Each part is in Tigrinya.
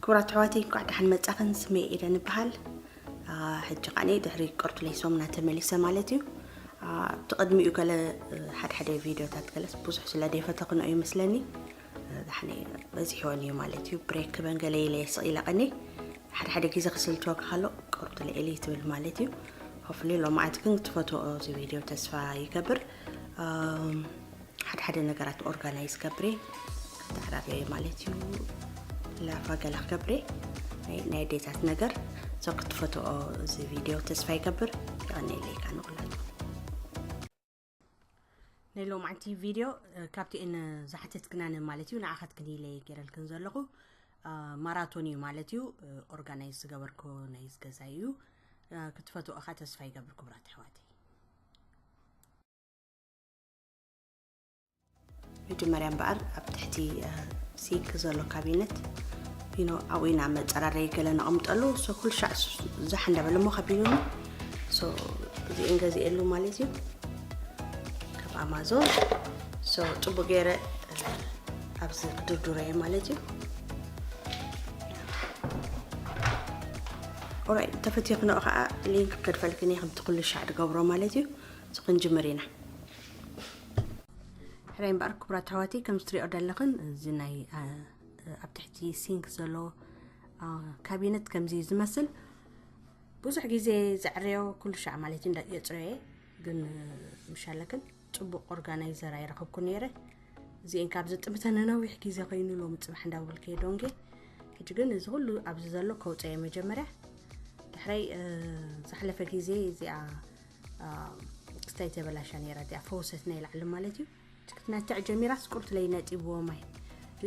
ክቡራት ኣሕዋተይ፣ እንኳዕ ደሓን መጻኽን። ስመይ ኤደን ይበሃል። ሕጂ ኸዓኒ ድሕሪ ቅርቱለይ ሰሙና ተመሊሰ ማለት እዩ። ኣብቲ ቅድሚኡ ገለ ሓደ ሓደ ቪድዮታት ገለስ ብዙሕ ስለ ደይፈተኽንኦ ይመስለኒ፣ ዳሕኒ በዚሕወን እዩ ማለት እዩ። ብሬክ ክበን ገለ ኢለ ስቕ ኢለ ቀኒ ሓደ ሓደ ግዜ ክስልችወካ ከሎ ቅርቱለይ ኢለ ትብል ማለት እዩ። ሆፍሊ ሎማዓንቲ ግን ክትፈትዎ እዚ ቪድዮ ተስፋ ይገብር። ሓደ ሓደ ነገራት ኦርጋናይዝ ገብሬ ክተዕራርየ ማለት እዩ። ላፋ ገላ ክገብሬ ናይ ኣዴታት ነገር ሰው ክትፈትኦ እዚ ቪድዮ ተስፋ ይገብር። ይቐኒለይ ካ ንኹላትኩም። ናይ ሎማዓንቲ ቪድዮ ካብቲ እን ዝሓተትክናን ማለት እዩ፣ ንኣኸትክን ኢለ ገይረልክን ዘለኹ ማራቶን እዩ ማለት እዩ። ኦርጋናይዝ ዝገበርኩ ናይ ገዛ እዩ። ክትፈትኦ እኻ ተስፋ ይገብር ክቡራት ኣሕዋተይ። መጀመርያ እምበኣር ኣብ ትሕቲ ሲንክ ዘሎ ካቢነት ኖ ኣብኡ ኢና መፀራረይ ገለ ነቐምጠሉ። ሶ ኩሉ ሻዕ ዛሕ እንዳበለ እሞ ከቢሉኒ። ሶ እዚእን ገዚኤሉ ማለት እዩ ካብ ኣማዞን። ሶ ፅቡቅ ገይረ ኣብዚ ክድርድሮ እየ ማለት እዩ። ኦራይ፣ ተፈቲኽንኦ ከዓ ሊንክ ከድፈልክን እየ ከምቲ ኩሉ ሻዕ ድገብሮ ማለት እዩ። እዚ ክንጅምር ኢና። ሕራይ እምበኣር ክቡራት ኣሕዋተይ፣ ከም እትሪኦ ዘለኽን እዚ ናይ ኣብ ትሕቲ ሲንክ ዘሎ ካቢነት ከምዚ ዝመስል ብዙሕ ግዜ ዘዕረዮ ኩሉ ሻዕ ማለት እዩ የፅረዮ እየ። ግን ምሻለክን ፅቡቅ ኦርጋናይዘር ኣይረኸብኩ ነይረ። እዚኤን ካብ ዝጥምተ ንነዊሕ ግዜ ኮይኑ ሎሚ ፅባሕ እንዳበልከ ዶንጌ። ሕጂ ግን እዚ ኩሉ ኣብዚ ዘሎ ከውፀየ መጀመርያ ድሕረይ ዝሓለፈ ግዜ እዚኣ ክስታይ ተበላሻ ነይራ እዚኣ ፈውሰት ናይ ላዕሊ ማለት እዩ። ትክትነትዕ ጀሚራስ ቁርትለይ ነጢብዎ ማይ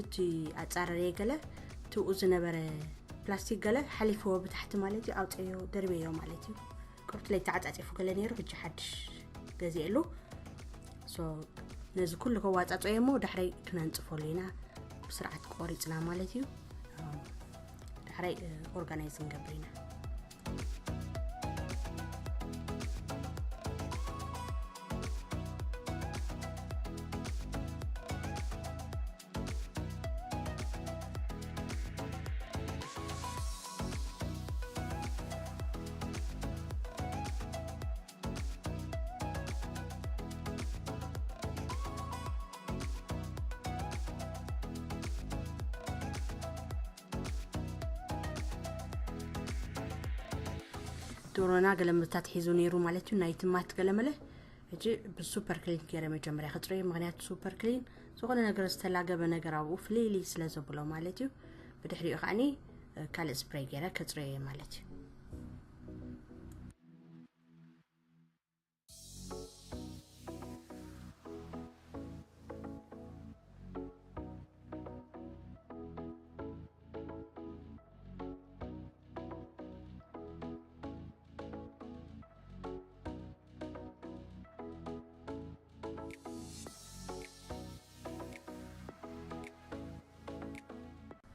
እቲ ኣጻረረየ ገለ ትብኡ ዝነበረ ፕላስቲክ ገለ ሓሊፍዎ ብታሕቲ ማለት እዩ። ኣውፀዮ ደርበዮ ማለት እዩ። ቁርትለይ ተዓፃፂፉ ገለ ነይሩ ሕጂ ሓድሽ ገዚኤሉ። ሶ ነዚ ኩሉ ከዋፃፀዮ እሞ ዳሕረይ ክነንፅፈሉ ኢና ብስርዓት ቆሪፅና ማለት እዩ። ዳሕረይ ኦርጋናይዝ ንገብር ኢና። ዶሮና ገለምታት ሒዙ ነይሩ ማለት እዩ። ናይ ትማት ገለመለ ሕጂ ብሱፐር ክሊን ገይረ መጀመርያ ክፅረዮ፣ ምክንያቱ ሱፐር ክሊን ዝኾነ ነገር ዝተላገበ ነገር ኣብኡ ፍልይልይ ስለ ዘብሎ ማለት እዩ። ብድሕሪኡ ከዓኒ ካልእ ስፕሬይ ገይረ ከፅረዮ ማለት እዩ።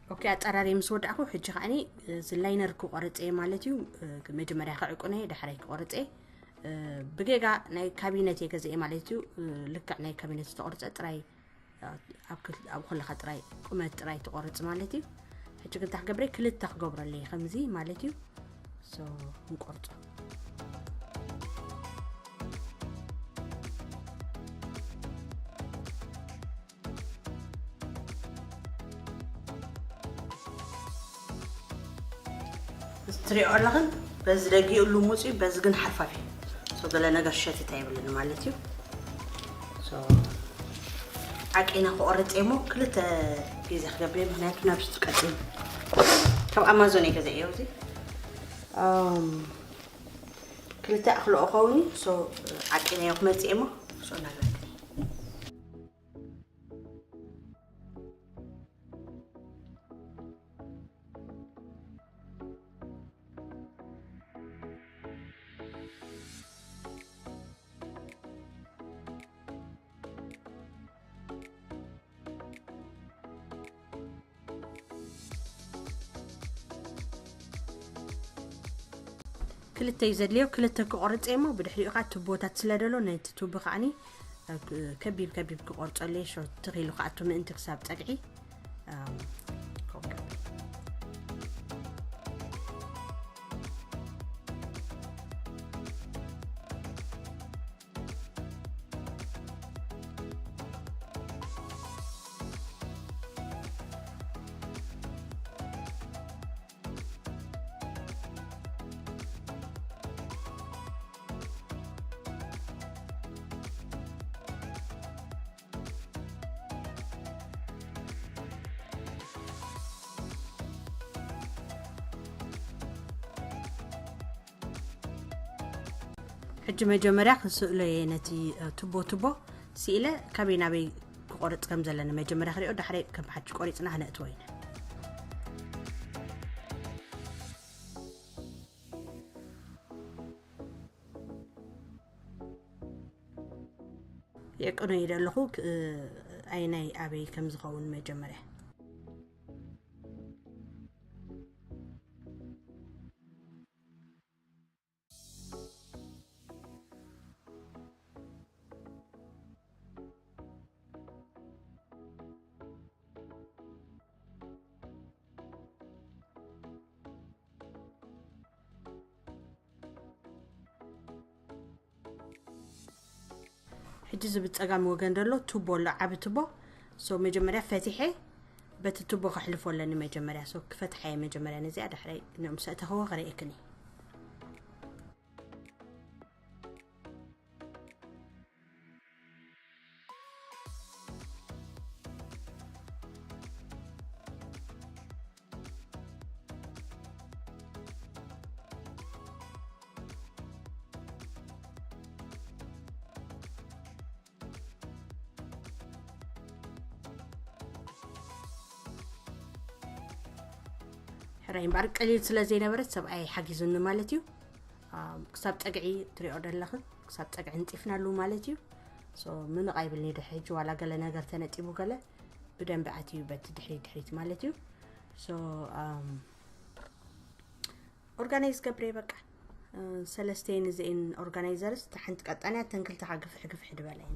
ኦኬ፣ ኣጠራሪ ምስ ወዳእኩ ሕጂ ከዓኒ እዚ ላይነር ክቆርፅ እየ ማለት እዩ። መጀመርያ ክዕቁነ እየ፣ ዳሕራይ ክቆርፅ እየ። ብጌጋ ናይ ካቢነት እየ ገዚኤ ማለት እዩ። ልክዕ ናይ ካቢነት ዝተቆርፀ ጥራይ ኣብ ከለኻ ጥራይ ቁመት ጥራይ ትቆርፅ ማለት እዩ። ሕጂ ግን እንታይ ክገብረ፣ ክልተ ክገብረለይ ከምዚ ማለት እዩ። ሶ ንቆርፆ። እዚ ትሪኦ ኣለኽን በዚ ደጊኡ ልሙፅ እዩ፣ በዚ ግን ሓርፋፍ እዩ። ሶ ገለ ነገር ሸትት ኣይብልን ማለት እዩ። ሶ ዓቂነ ክቆርፅ እየ እሞ ክልተ ግዜ ክገብር እየ፣ ምክንያቱ ናብ ዝትቀፅል ካብ ኣማዞን እየ ገዛእዮ። እዚ ክልተ ኣኽልኦ ኸውን እዩ። ሶ ዓቂነዮ ክመፅእ እየ እሞ ሶ እናገርኩ ክልተ እዩ ዘድልዮ። ክልተ ክቆርፅ እየ እሞ ብድሕሪኡ ከዓ ቱቦታት ስለ ደሎ ነቲ ቱቦ ከዓኒ ከቢብ ከቢብ ክቆርፀሉ እየ። ሾ ትኺሉ ከዓ እቱ ምእንቲ ክሳብ ፀግዒ እም፣ ከምኡ ገይሩ። ሕጂ መጀመርያ ክንስእሎ እየ ነቲ እ፣ ቱቦ ቱቦ ስኢለ ካበይ ናበይ ክቆርፅ ከም ዘለና መጀመርያ ክሪኦ፣ ዳሕረ ከም ሓጂ ቆሪፅና ክነእትዎ ኢና። የቅኖ ይደለኹ ኣይናይ ኣበይ ከም ዝኸውን መጀመርያ። ሕጂ እዚ ብፀጋም ወገን ዘሎ ቱቦ ኣሎ፣ ዓቢ ቱቦ። ሶ መጀመርያ ፈቲሐ በቲ ቱቦ ከሕልፎ ኣለኒ መጀመርያ። ሶ ክፈትሓየ መጀመርያ ነዚኣ፣ ዳሕራይ ንዕምሰ እተኸወ ክርእየክኒ። ሕራይ እምበኣር ቀሊል ስለ ዘይነበረት ሰብኣይ ሓጊዙኒ ማለት እዩ። ክሳብ ፀግዒ ትሪኦ ደለኽን ክሳብ ፀግዒ ንፂፍናሉ ማለት እዩ። ምንቕ ኣይብልኒ ድሕሪት ዋላ ገለ ነገር ተነጢቡ ገለ ብደንቢ ኣትዩ በቲ ድሕሪት ድሕሪት ማለት እዩ። ኦርጋናይዝ ገብሬ በቃ ሰለስተይን እዚአን ኦርጋናይዘርስ ሓንቲ ቀጣንያ ተንክልተኻ ግፍሕ ግፍሕ ድበለይን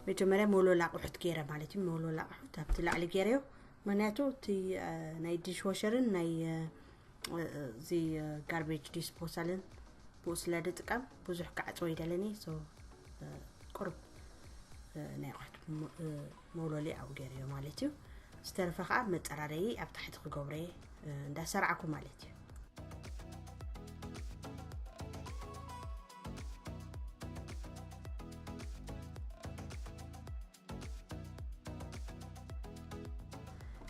መጀመርያ መወልወል ኣቑሑት ገይረ ማለት እዩ። መወልወል ኣቑሑት ኣብቲ ላዕሊ ገይረዮ፣ ምክንያቱ እቲ ናይ ዲሽ ዋሸርን ናይ እዚ ጋርቤጅ ዲስፖሳልን ብኡ ስለ ድጥቀም ብዙሕ ክዓፅዎ ይደለኒ። ቁርብ ናይ ኣቑሑት መውለሊ ኣብኡ ገይረዮ ማለት እዩ። ዝተረፈ ከዓ መፀራረይ ኣብ ታሕቲ ክገብረ እንዳሰራዕኩ ማለት እዩ።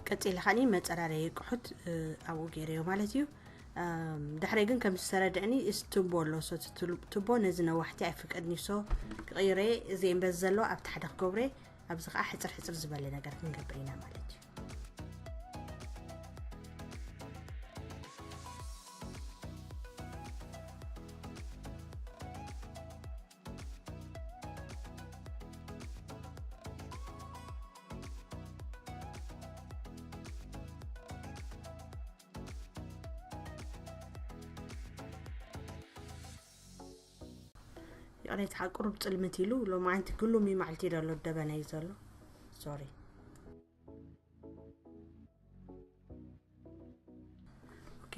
ቀፂለ ከኒ መፀራረይ ቅሑት ኣብኡ ገይረዮ ማለት እዩ። ድሕረይ ግን ከም ዝተረድዕኒ ቱቦ ኣሎ። ቱቦ ነዚ ነዋሕቲ ኣይፍቀድኒ። ሶ ክቕይረ እዚኤን በዚ ዘሎ ኣብ ታሕቲ ክገብረ ኣብዚ ከዓ ሕፅር ሕፅር ዝበለ ነገር ክንገብር ኢና ማለት እዩ። ይቕሬታ ቁሩብ ፅልምት ኢሉ ሎማዓንቲ ግሉሚ ማዕልቲ ደሎ ደበና እዩ ዘሎ። ሶሪ። ኦኬ፣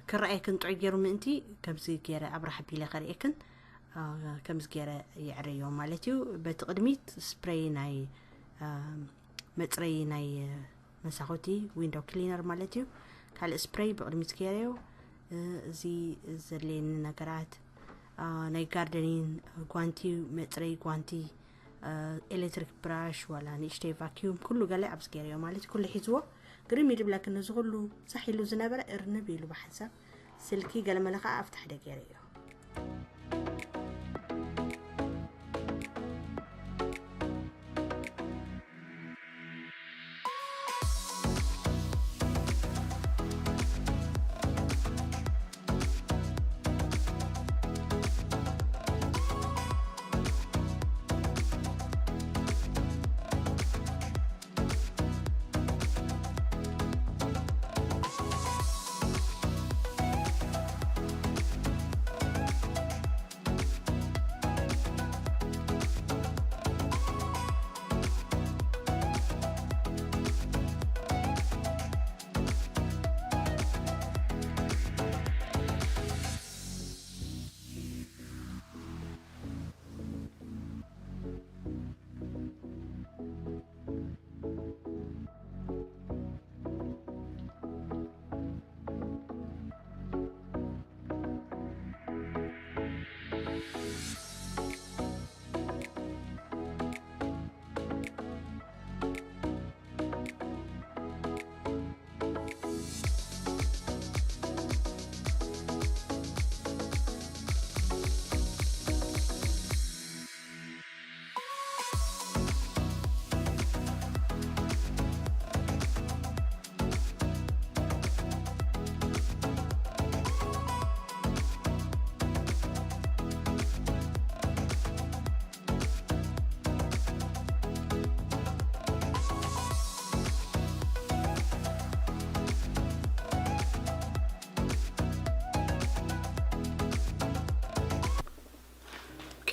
ክረኣየክን ጥዑይ ገይሩ ምእንቲ ከምዚ ገይረ ኣብራሕ ቢለ ከርእየክን ከምዚ ገይረ የዕረዮ ማለት እዩ። በቲ ቅድሚት ስፕሬይ ናይ መፅረይ ናይ መሳኹቲ ዊንዶ ክሊነር ማለት እዩ። ካልእ ስፕሬይ ብቕድሚት ገይረዮ። እዚ ዘድልየኒ ነገራት ናይ ጋርደኒን ጓንቲ፣ መፅረይ ጓንቲ፣ ኤሌክትሪክ ብራሽ ዋላ ንእሽተይ ቫኪዩም ኩሉ ገለ ኣብዚ ገይረዮ ማለት ኩሉ ሒዝዎ። ግርም ይድብለክ ነዚ ኩሉ ሳሕ ኢሉ ዝነበረ እርንብ ኢሉ ብሓንሳብ ስልኪ ገለመለ ከዓ ኣብቲ ሓደ ገይረዮ።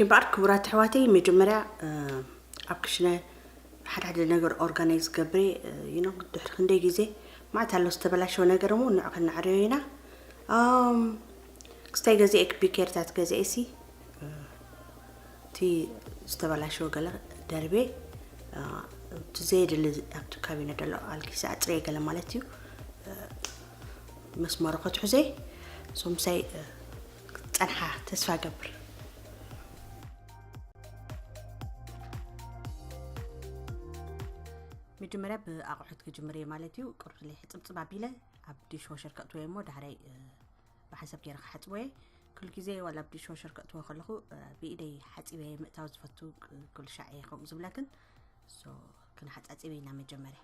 እምበኣር ክቡራት ኣሕዋተይ፣ መጀመርያ ኣብ ክሽነ ሓደ ሓደ ነገር ኦርጋናይዝ ገብሬ። ድሕሪ ክንደይ ግዜ ማዕት ኣሎ ዝተበላሸወ ነገር እሞ ንዕ ከነዕርዮ ኢና። ክስታይ ገዚኤ ቢኬርታት ገዚኤ ሲ እቲ ዝተበላሸወ ገለ ደርቤ፣ እቲ ዘየድሊ ኣብቲ ካቢነ ዘሎ ኣልጊሰ ኣፅርየ ገለ ማለት እዩ። መስመሩ ክትሕዘይ ሶምሳይ ጸንሓ ተስፋ ገብር። መጀመርያ ብኣቑሑት ክጅምር እየ ማለት እዩ። ቅርብለይ ሕፅብፅብ ኣቢለ ኣብ ዲሽ ዋሸር ከእትዎ እሞ ዳሕራይ ብሓንሳብ ገይረ ክሓፅቦ እየ። ኩሉ ግዜ ዋላ ኣብ ዲሽ ዋሸር ከእትዎ ከለኹ ብኢደይ ሓፂበ ምእታው ዝፈቱ፣ ኩሉ ሻዕ እየ ከምኡ ዝብለክን። ሶ ክንሓፃፅብ ኢና መጀመርያ።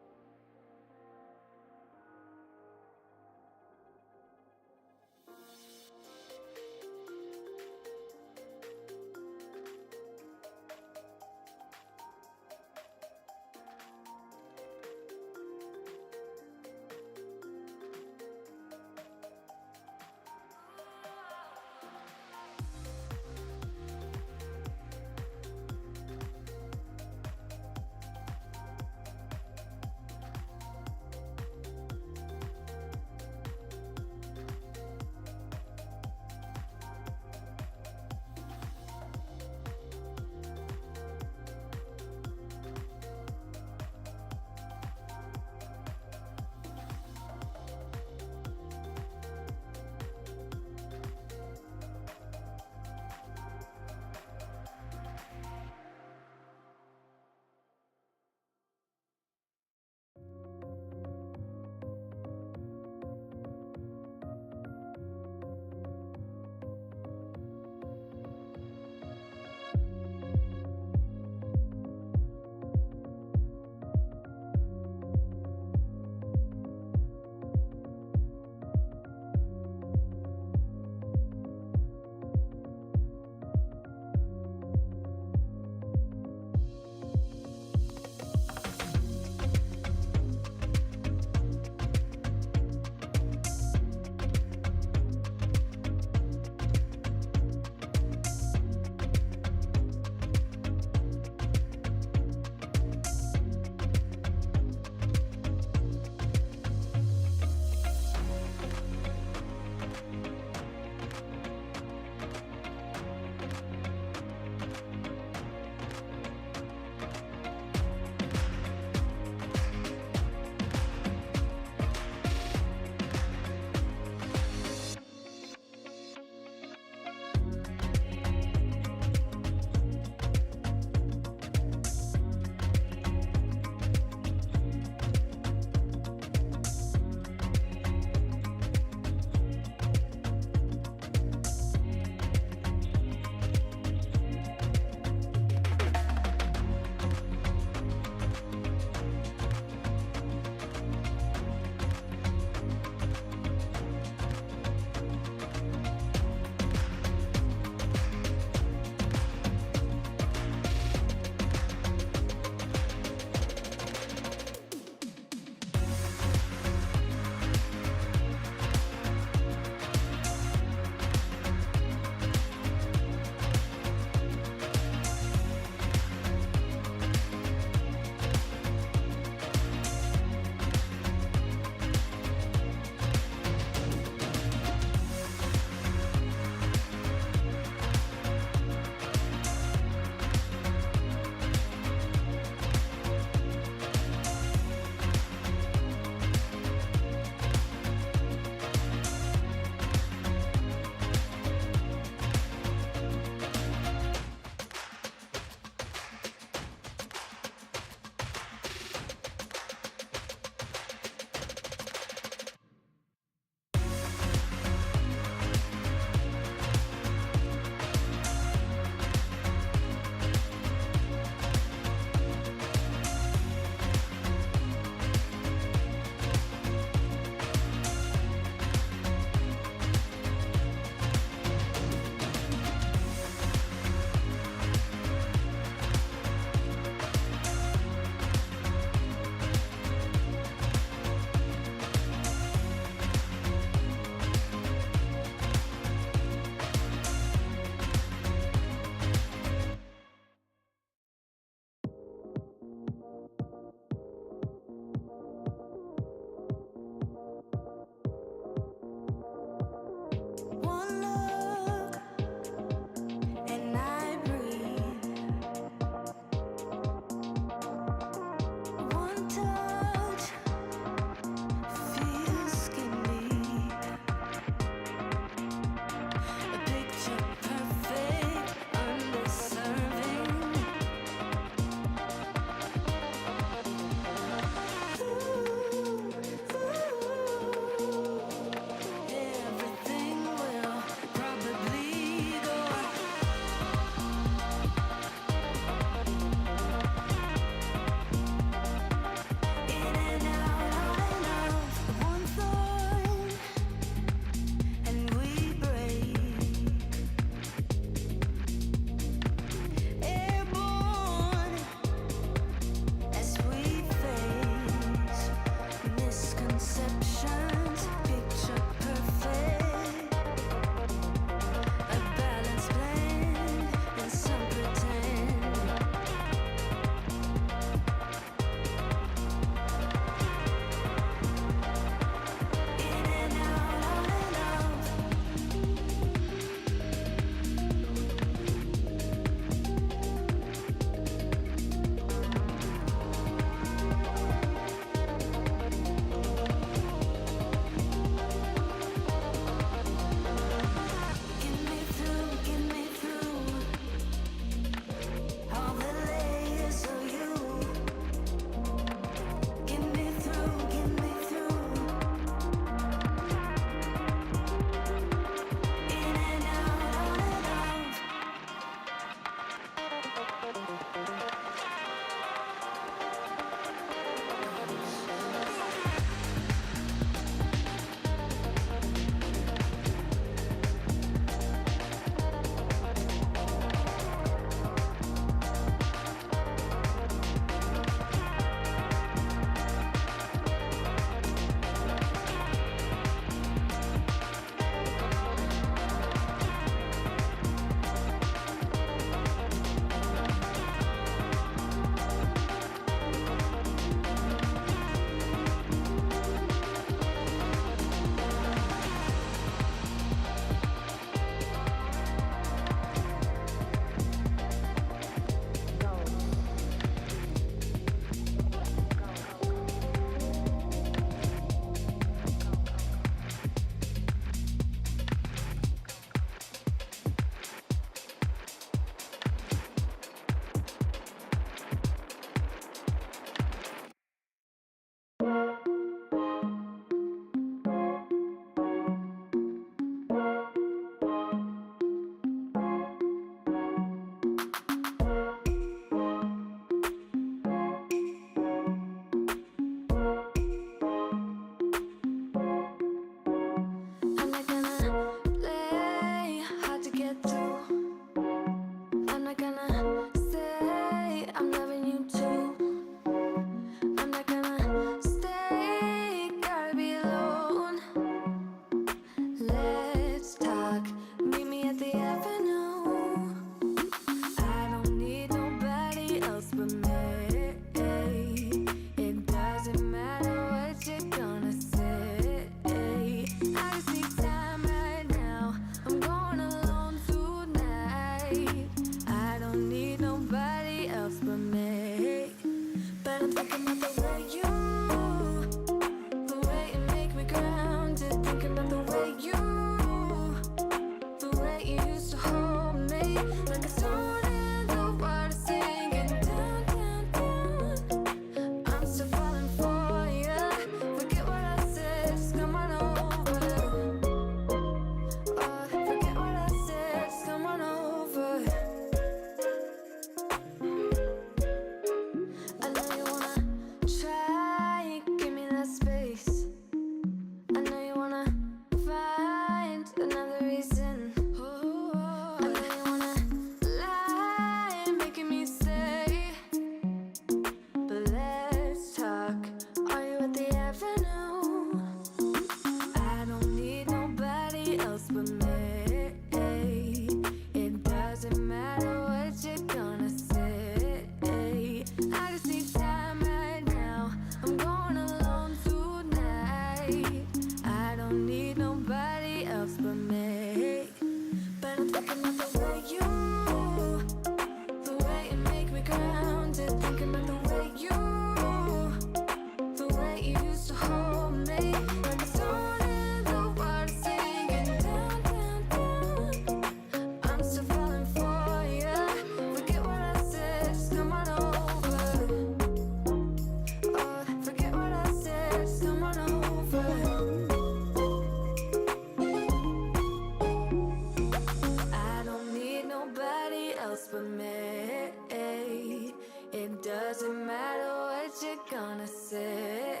You're gonna say,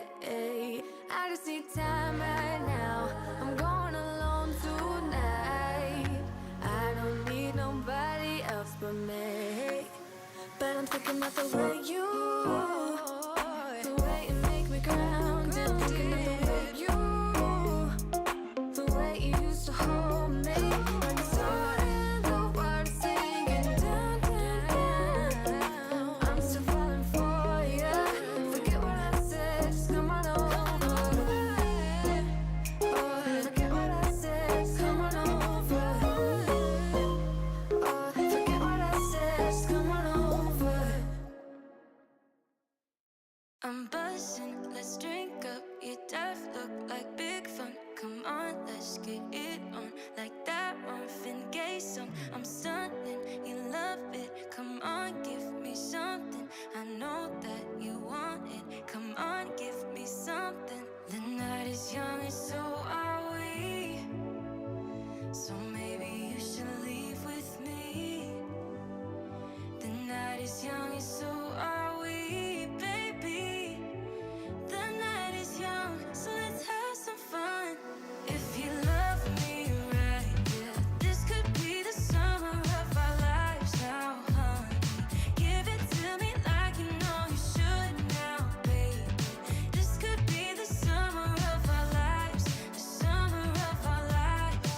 I just need time right now. I'm going alone tonight. I don't need nobody else but me. But I'm thinking about the way you, the way you make me grounded. Thinking about the way you, the way you used to hold me. Like a sword in the water, singing down, down, down. I'm still falling for you. Forget what I said, just come on over. Oh, forget what I said, just come on over. Oh, forget what I said, just come on over. I'm buzzing, let's drink up. Your death look like big fun. Come on, let's get it on. Like that one, fin gay song. I'm stunning, you love it. Come on, give me something. I know that you want it. Come on, give me something. The night is young and so are we. So maybe you should leave with me. The night is young and so are we, baby. The night is young, so let's have some fun. If you love me right, yeah, this could be the summer of our lives now, honey. Give it to me like you know you should now, baby. This could be the summer of our lives, the summer of our lives.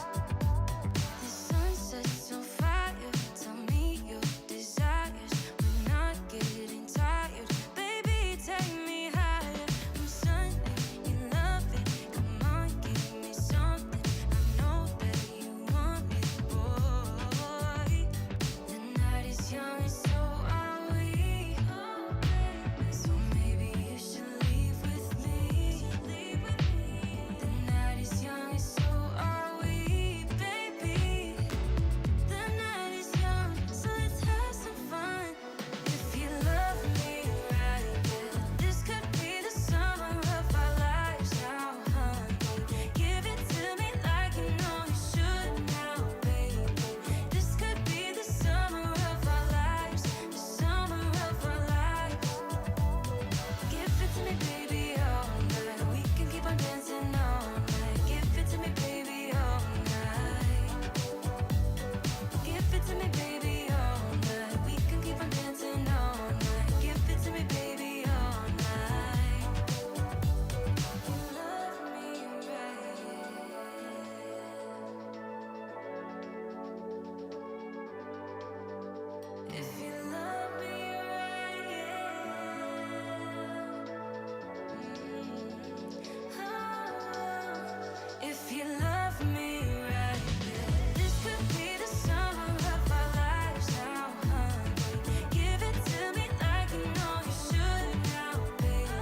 The sun sets on fire, tell me your desires. We're not getting tired, baby, take me higher. I'm Sunday, you love it. Come on, give me something. I know that you want it, boy. The night is young and so are we. So maybe you should leave with me. The night is young and so are we, baby. The night is young, so let's have some fun. If you love me right, yeah, this could be the summer of our lives now, honey. Give it to me like you know you should now, baby. This could be the summer of our lives, the summer of our lives. Give it to me, baby, all night. We can keep on dancing all night. Give it to me, baby, all night. Give it to me, baby, all night. We can keep on dancing all night. Give it to me, baby, all night. You love me right. If you love me right, yeah. Mm. Oh. If you love me right, yeah. This could be the summer of our lives now, honey. Give it to me like you know you should now, baby.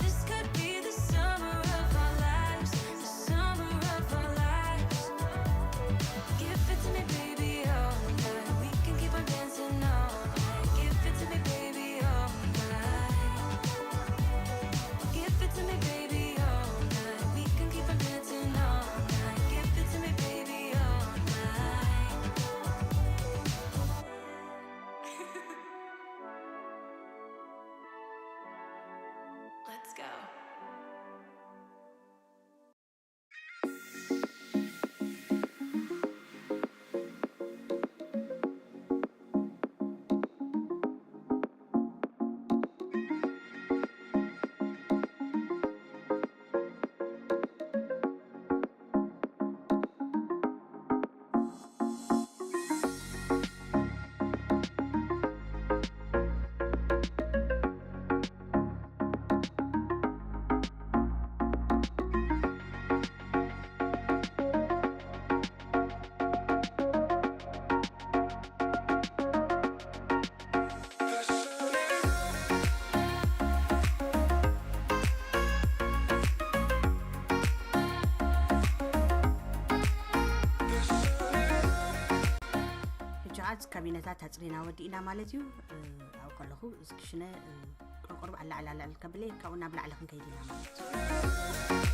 This could be the summer of our lives, the summer of our lives. Give it to me, baby, all night. We can keep on dancing all night. Give it to me, baby, all night. Give it to me, baby, all night. We can keep on dancing all night. Give it to me, baby, all night. Let's go. ሕጂ ከዓ እዚ ካቢነታት ኣፅሪና ወዲእና ማለት እዩ። እ፣ ኣብኡ ከለኹ እዚ ክሽነ፣ እ፣ ቁርቁር ኣላዕሊ ኣላዕሊ ከብለ፣ ካብኡ ናብ ላዕሊ ክንከይድ ኢና ማለት እዩ።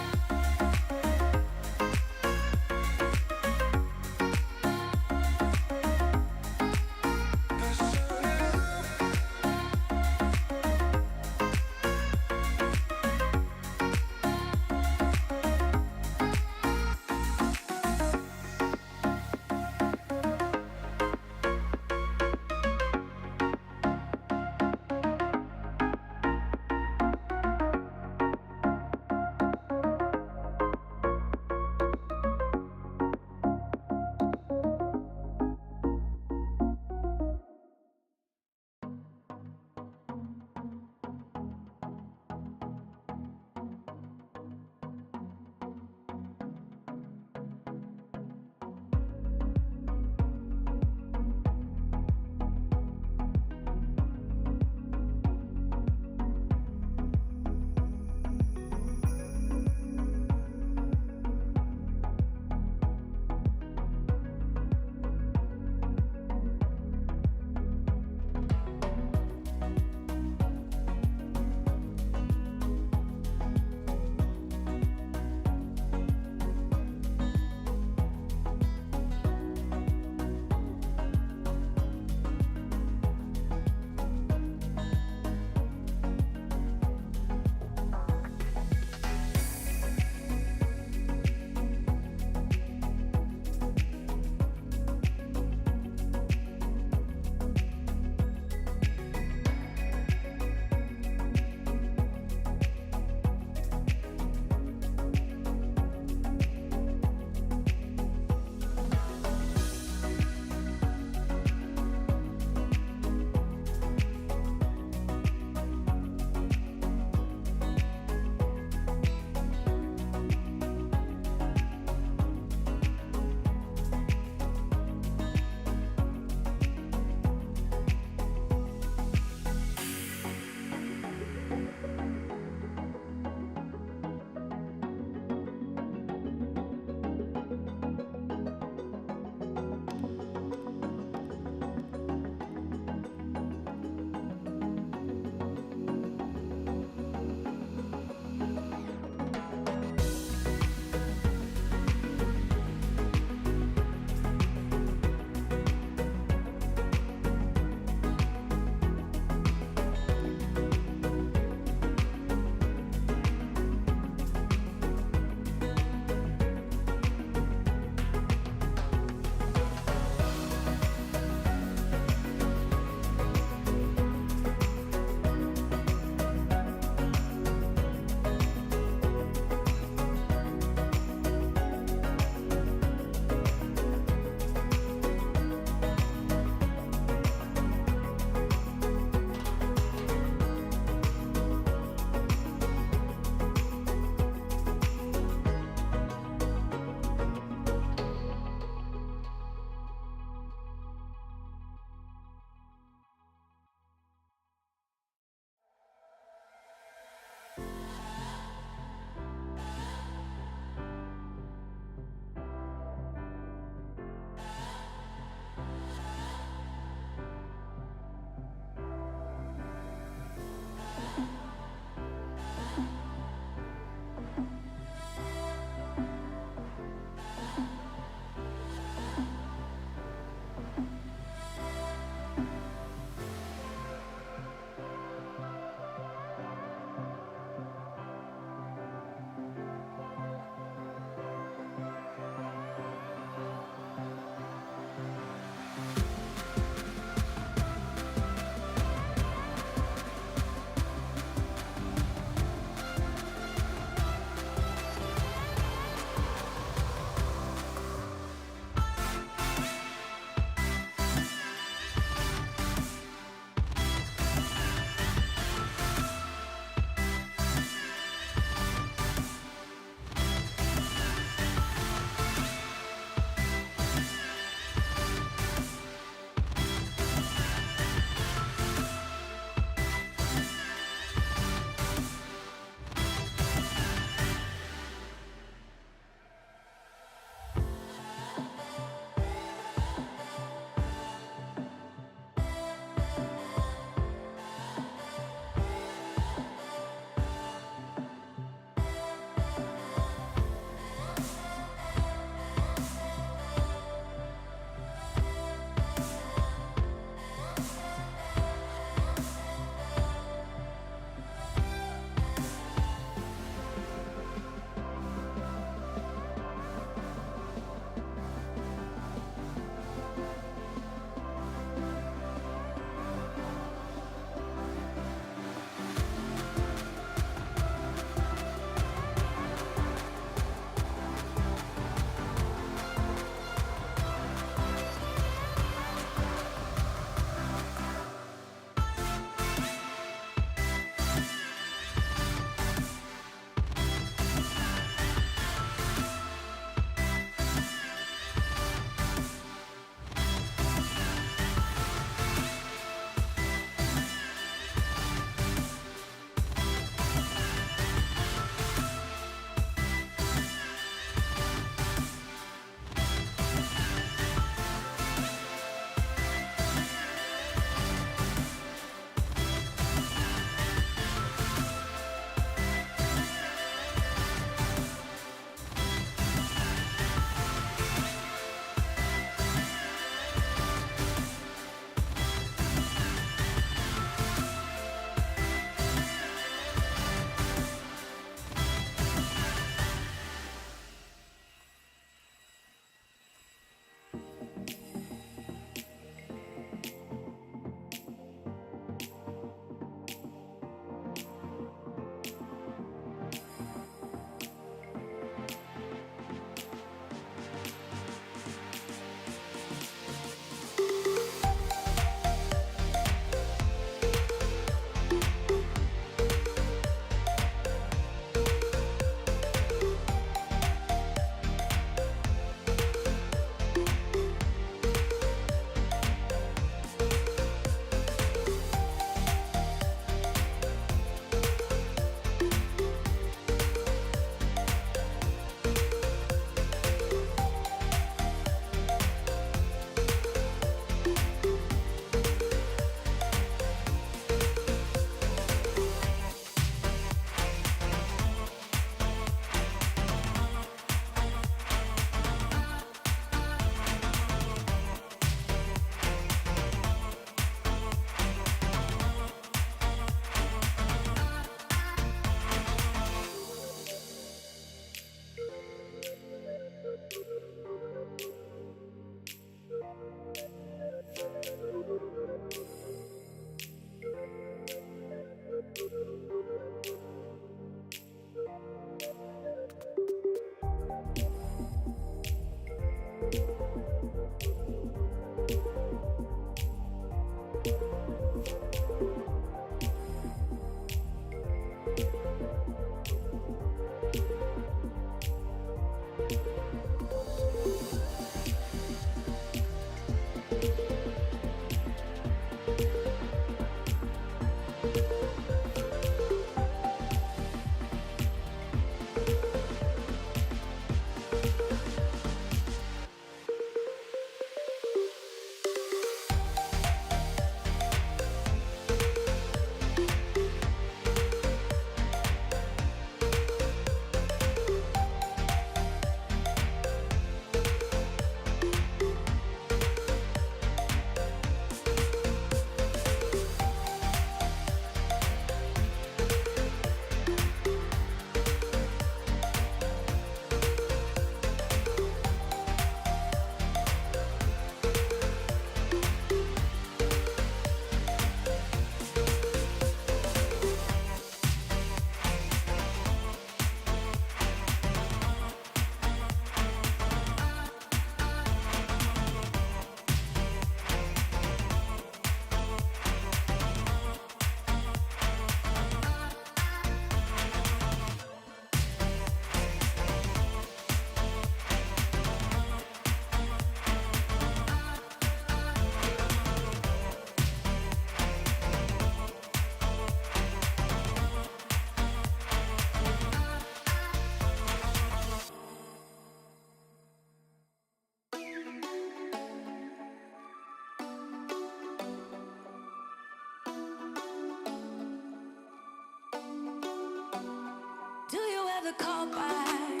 Call back.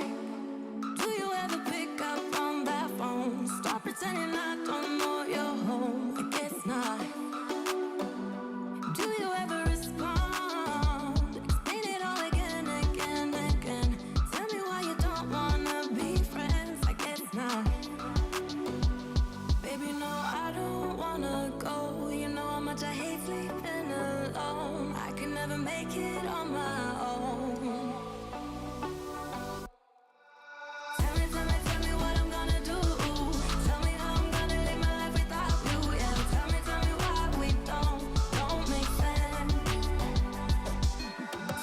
Do you ever pick up on that phone? Stop pretending I don't know you're home. I guess not. Do you ever respond? Explain it all again, again, again. Tell me why you don't wanna be friends. I guess not. Baby, no, I don't wanna go. You know how much I hate sleeping alone. I can never make it on my own. Tell me, tell me, tell me what I'm gonna do. Tell me how I'm gonna live my life without you. Yeah, tell me, tell me why we don't, don't make sense.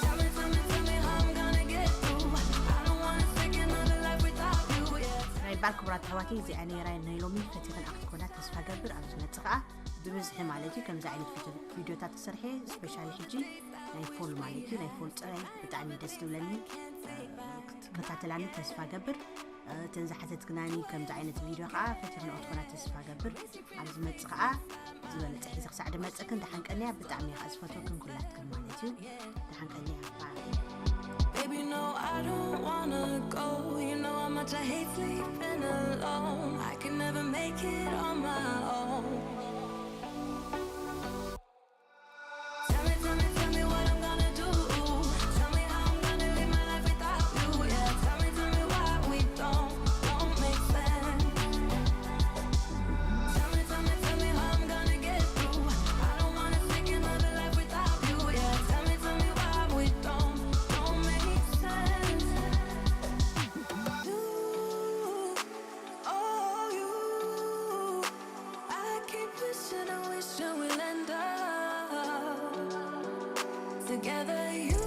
Tell me, tell me, tell me how I'm gonna get through. I don't wanna take another life without you. Yeah. ናይ ባል ክቡራት ኣሕዋተይ፣ እዚኣ ነይራ ናይ ሎሚ። ፈቲኽንኣ ክትኮና ተስፋ ገብር። ኣብ ዝመጽእ ከኣ ብብዝሒ ማለት እዩ ከምዚ ዓይነት ቪድዮ- ቪድዮታት ክሰርሐ፣ ስፔሻሊ ሕጂ ናይ ፎል ማለት እዩ፣ ናይ ፎል ጥራይ ብጣዕሚ ደስ ትብለኒ። ክትከታተላኒ ተስፋ ገብር። እተን ዝሓተትክናኒ ከምዚ ዓይነት ቪድዮ ከኣ ፈቲኽንኦ ትኾና ተስፋ ገብር። ኣብ ዝመጽእ ከኣ ዝበለጸ ሒዘ ክሳዕ ድመጸክን ደሓን ቀንያ። ብጣዕሚ እየ ከኣ ዝፈትወክን ኩላትክን ማለት እዩ። ደሓን ቀንያ። ባይ። Baby, no, I don't wanna go. You know how much I hate sleeping alone. I can never make it on my own. Tell me, tell me, tell me what I'm gonna do. Tell me how I'm gonna live my life without you. Yeah, tell me, tell me why we don't, don't make sense. Tell me, tell me, tell me how I'm gonna get through. I don't wanna take another life without you. Yeah, tell me, tell me why we don't, don't make sense. You, oh you, I keep wishing and wishing we'll end up together. You